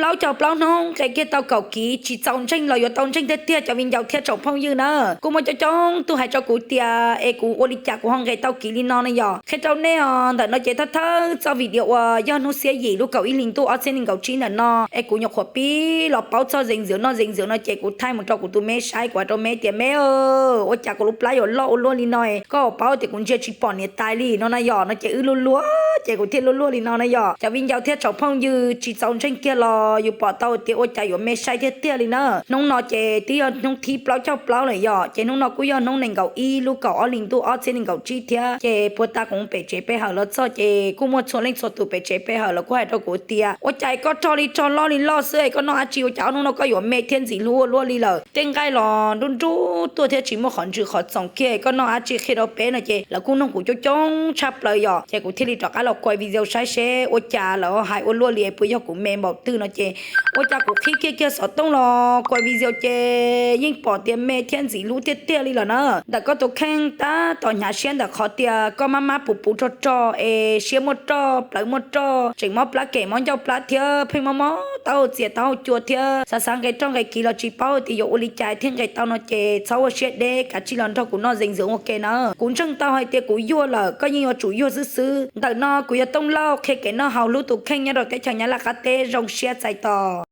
plaub caug plaub hnub nqe kiag tau kaum kiv tsis txaus ntseeg los yuav tau ntseeg tiag tiag cov viv ncaus thiab tsoom phooj ywg na. Kuj muaj coob coob tug hais rau kuv tias es kuv ua li cas kuv ho nqe tau kiv li no ne yom. Qhia rau nej os, ntawm no ces thawj thawj txoj video uas yog hnub xiab yim lub kaum ib hlis ntuj ob txhiab nees nkaum tsib ntawm no es kuv nyuam qhuav pib los paub txog zees ntxwv noj zees ntxwv no ces kuv thaij mus rau kuv tus me saib, kuv hais rau me tias me, ua cas kuv lub plab yuav loj ua luaj li no, koj paub tias kuv ntsia tsis pom niam tais li no na yom. No ces wb luag luag ces kuv thiaj luag luag li no na yom. Cov viv ncaus thiab tsoom phooj ywg tsis txaus ntseeg kiag los yus pom tau tias ua cas yuav me sai tiag tiag li na. Hnub no ces twb yog hnub thib plaub caug plaub lawm yom, ces hnub no kuj yog hnub nees nkaum ib lub kaum ob hlis ntuj ob txhiab nees nkaum tsib thiab. Ces puag ta kuv pem tsev pe hawm los txog ces kuj muaj txhua leej txhua tus pem tsev pe hawm los kuj hais rau kuv tias ua cas koj rog li rog loj li loj xwb es koj noj dab tsi ua cas ob hnub no koj yuav me thiab ntxim hlub ua luaj li lawm. Tej nqaij los nruj nruj tuaj thiab tsis muaj qhov ntsws qhov txoos kiag, koj noj dab tsi qhia rau peb no ces lawv kuj nug kuv coob coob tshaj plaws yom. Ces kuv thiaj li rov qab los kuav video saib seb ua cas lawv hais ua luaj li es puas yog kuv me npaum twg no ces ua cas kuv qhib kiag kiag xov tooj los kuav video ces yeej pom tias me thiab ntxim hlub tiag tiag li lawm na. Ntawm koj tus kheej tab tom hnyav siab ntawm qhov tias koj mab mab puv puv rog rog es siab muaj roj plawv muaj roj, tseem mob plab kem mob ncauj plab thiab pheej mob mob taub hau txias taub hau cua thiab xav xav nqe roj nqe kiv los tsis paub tias yuav ua li cas thiaj nqe tau no ces txhob ua siab deb, kav tsij los nrog kuv noj zees ntxwv ua ke na. Kuv ntseeg tau hais tias kuv yuag lawm, koj yeej yuav tsum yuag xwb xwb. Ntawm no kuv yog Tooj Lauj qhia kev noj haus hlub tus kheej nyob rau teb chaws Nyab Laj qab teb, zoo siab txais tos.